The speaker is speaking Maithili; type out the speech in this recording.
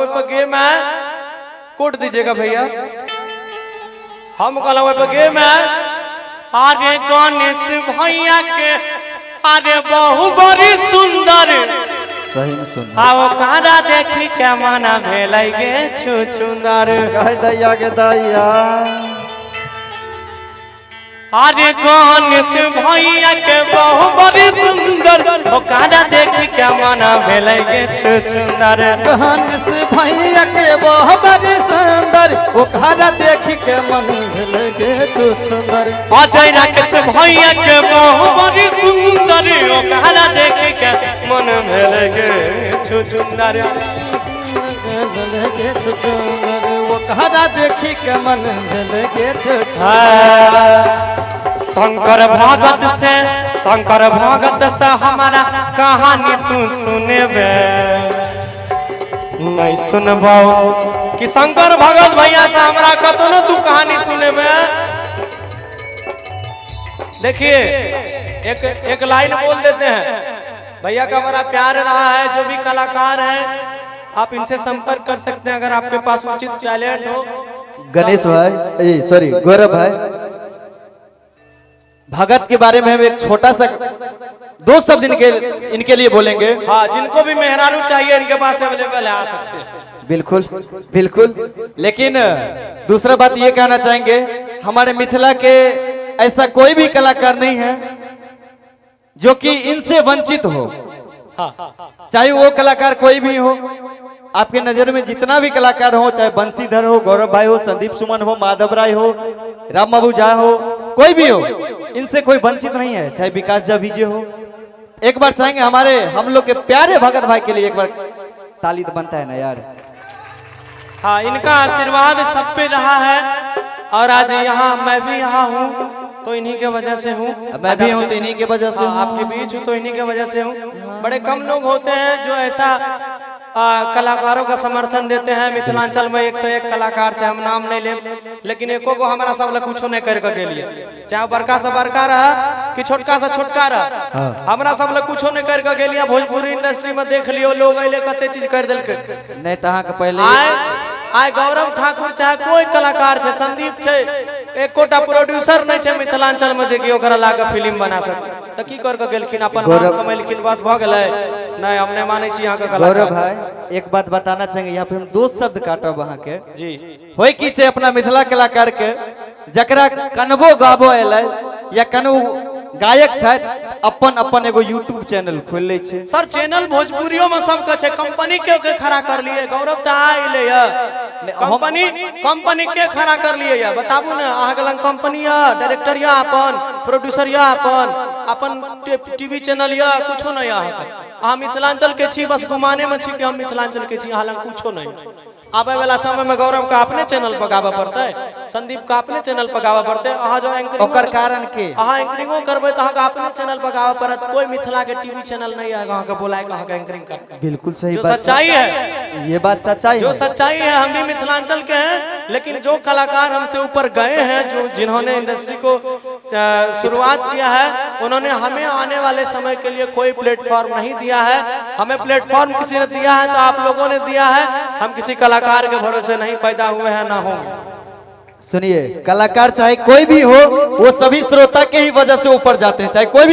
कहलहुँ ओहि पर गे माय, कोट दीजिएगा भैया। हम कहलहुँ ओहि पर गे माय, अरे गणेश भैया के अरे बहु बड़ी सुंदर, सही में सुन आओ कारा देखी के मना भेलै गे छुछुंदर। कह दैया के दैया। अरे गणेश भैया के बहु बड़ी सुंदर, ओकरा देखी के मना भेलै गे छुछुंदर। गणेश भैया के बहु बड़ी सुंदर, ओकरा देखी के मन भेलै गे छुछुंदर। अजय राकेश भैया के बहु बड़ी सुंदर, ओकरा देखी के मन भेलै गे छुछुंदर। भेलै गे छुछुंदर, ओकरा देखी के मन भेलै गे छुछुंदर। शंकर भगत से, शंकर भगत से हमारा कहानी तू सुनेबे नहीं सुनबो कि शंकर भगत भैया से हमरा कतनो तू कहानी सुनेबे। देखिए एक एक लाइन बोल देते हैं, भैया का बड़ा प्यार रहा है, जो भी कलाकार हैं आप इनसे संपर्क कर सकते हैं अगर आपके पास उचित टैलेंट हो। गणेश भाई, सॉरी गौरव भाई, भगत के बारे में हम एक छोटा सा दो शब्द इनके इनके लिए बोलेंगे। हाँ, जिनको भी मेहरारू चाहिए इनके पास अवेलेबल है, आ सकते हैं। बिल्कुल बिल्कुल। लेकिन दूसरा बात ये कहना चाहेंगे, हमारे मिथिला के ऐसा कोई भी कलाकार नहीं है जो कि इनसे वंचित हो। हाँ, चाहे वो कलाकार कोई भी हो, आपके नजर में जितना भी कलाकार हो, चाहे बंसीधर हो, गौरव भाई हो, संदीप सुमन हो, माधव राय हो, राम बाबू झा हो, कोई भी हो, इनसे कोई वंचित नहीं है, चाहे विकास झा विजय हो। एक बार चाहेंगे हमारे हम लोग के प्यारे भगत भाई के लिए एक बार ताली तो बनता है ना यार। हाँ, इनका आशीर्वाद सब पे रहा है और आज यहाँ मैं भी यहाँ हूँ तो इन्हीं के वजह से हूँ। मैं भी हूँ तो इन्हीं के वजह से हाँ, हूँ। आपके बीच हूँ तो इन्हीं के वजह से हूँ। बड़े कम लोग होते हैं जो ऐसा कलाकारों का समर्थन देते हैं। मिथिलांचल में एक से एक कलाकार, चाहे हम नाम नहीं ले, लेकिन एको को हमारा सब लग कुछो नहीं कर के लिए, चाहे बड़का से बड़का रहा कि छोटका से छोटका रहा। हाँ। हमरा सब लग कुछो नहीं कर के लिए। भोजपुरी इंडस्ट्री में देख लियो लोग अइले कते चीज कर देलकै। नहीं तो अहाँके पहले आय आय गौरव ठाकुर चाहे कोई कलाकार छै, संदीप छै, एकोटा प्रोड्यूसर नहीं छै मिथिलांचल में जे कि ओकरा ला के फिल्म बना सके, तऽ की कर के गेलखिन, अपन नाम गौरव- कमेलखिन, बस भऽ गेलै। नहीं, हम नहीं मानै छी यहाँ के गौरव कलाकार। भाई एक बात बताना चाहेंगे, यहाँ पे हम दो शब्द काटब अहाँ के। जी। होय की छै अपना मिथिला कलाकार के जकरा कनबो गाबो एलै या कनो गायक छथि, अपन अपन एगो यूट्यूब चैनल खोल लै छै। सर चैनल भोजपुरियो में सबके छै, कंपनी के खड़ा कर लिए, गौरव तऽ आइ ये कंपनी कंपनी के खड़ा कर लिए ये बताबू ने, अहाँ के लग कंपनी या डायरेक्टर या अपन प्रोड्यूसर या अपन अपन टीवी चैनल या कुछो नहीं। अहाँ के अहाँ मिथिलांचल के छी, बस घुमाने में छी कि हम मिथिलांचल के छी, अहाँ लग कुछो नहीं। आबे वाला समय में गौरव का अपने चैनल पर गाबऽ पड़तै, संदीप का अपने चैनल पर गाबऽ पड़तै। अहाँ जो एंकरिंग ओकर कारण के? अहाँ एंकरिंगो करबै तऽ अहाँके अपने चैनल पर गाबऽ पड़त। कोई मिथिला के टीवी चैनल नहीं है अहाँके बुलाए के अहाँके एंकरिंग कर। बिल्कुल सही जो बात। सच्चाई है, ये बात सच्चाई जो है। सच्चाई है, हम भी मिथिलांचल के हैं, लेकिन जो कलाकार हमसे ऊपर गए हैं, जो जिन्होंने इंडस्ट्री को शुरुआत किया है, उन्होंने हमें आने वाले समय के लिए कोई प्लेटफॉर्म नहीं दिया है। हमें प्लेटफॉर्म किसी ने दिया है तो आप लोगों ने दिया है। हम किसी कलाकार के भरोसे नहीं पैदा हुए हैं, ना होंगे। सुनिए, कलाकार चाहे कोई भी हो, वो सभी श्रोता के ही वजह से ऊपर जाते हैं, चाहे कोई भी